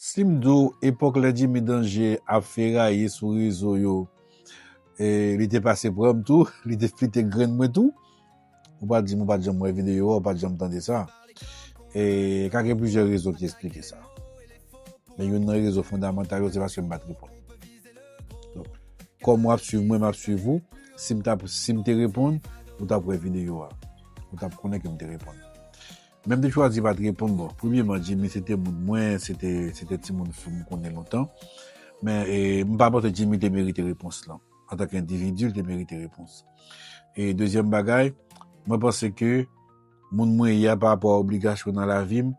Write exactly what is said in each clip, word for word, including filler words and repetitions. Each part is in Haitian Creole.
Si m di w epòk lè Jimmy Danje ap feraye sou rezo yo, e, li te pase pran m tou, li te flite grenn mwen tou, ou pa di m ou pa t janm wè videyo a, ou pa t janm tande sa. E ka gen plizyè rezon ki esplike sa. Men youn nan rezon fondamantal yo, se paske m pa t reponn. Donk, kòm w ap swiv mwen, m ap swiv ou. Si m t ap, si m te reponn, ou t ap wè videyo a. Ou t ap konnen ke m te reponn. Men m te chwazi pa t reponn, bon. Premyeman, Jimmy, se te moun mwen, se te, se te timoun fi m konnen lontan. Men, e, m pa panse Jimmy te merite repons lan. Antanke endividi, li te merite repons. E dezyèm bagay, mwen panse ke moun mwen ye a pa rapò a obligasyon nan lavi m,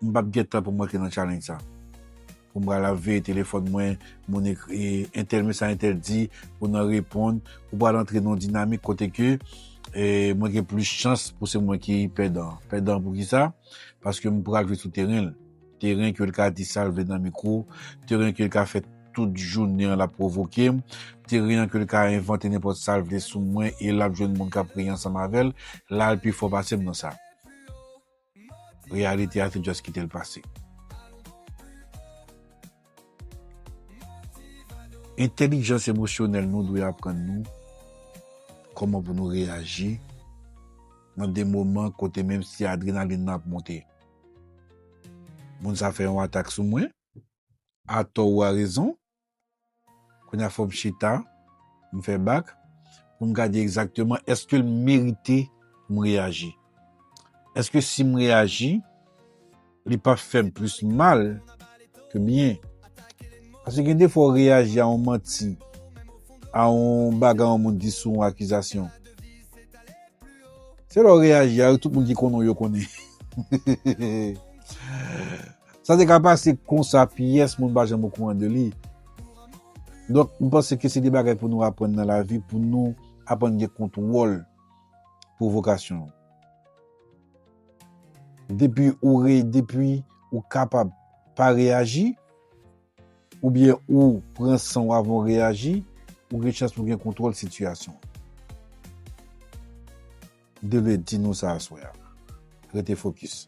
m p ap gen tan pou m rantre nan challenge sa. Pou m pral ap veye telefòn mwen, moun ekri, entèl mesaj entèl di, pou nan reponn, ou pral antre nan yon dinamik kote ke, e, mwen gen plis chans pou se mwen ki pèdan. Pèdan pou ki sa? Paske m pral jwe sou teren l. Teren ke l ka di sa l vle nan mikwo, teren ke l ka fè tout jounen an l ap pwovoke m, teren an ke l ka envante nenpòt sa l vle sou mwen e l ap jwenn moun k ap riye ansanm avè l, la l pi fò pase m nan sa. Reyalite a se just kite l pase. Entèlijans emosyonèl nou dwe aprann nou kòman pou nou reyaji nan de moman kote menm si adrenalin nan ap monte, moun sa fè yon atak sou mwen, atò ou arezon. Kounye a fò m chita, m fè bak, pou m gade egzakteman èske l merite pou m reyaji. Èske si m reyaji, li p ap fè m plis mal ke byen? Paske gen de fwa w reyaji a yon manti, a yon bagay yon moun di sou yon akizasyon. Se lè w reyaji a, tout moun ki konnen w yo konnen. Sa te ka pase konsa, pyès moun pa janm okouran de li. Donk, m panse ke se de bagay pou nou aprann nan lavi, pou nou aprann gen kontwòl pwovokasyon. Depi ou re-, depi ou kapab pa reyaji, oubyen ou pran san w avan w reyaji, ou gen chans pou gen kontwòl sitiyasyon. M te vle di nou sa aswè a. Rete fokis.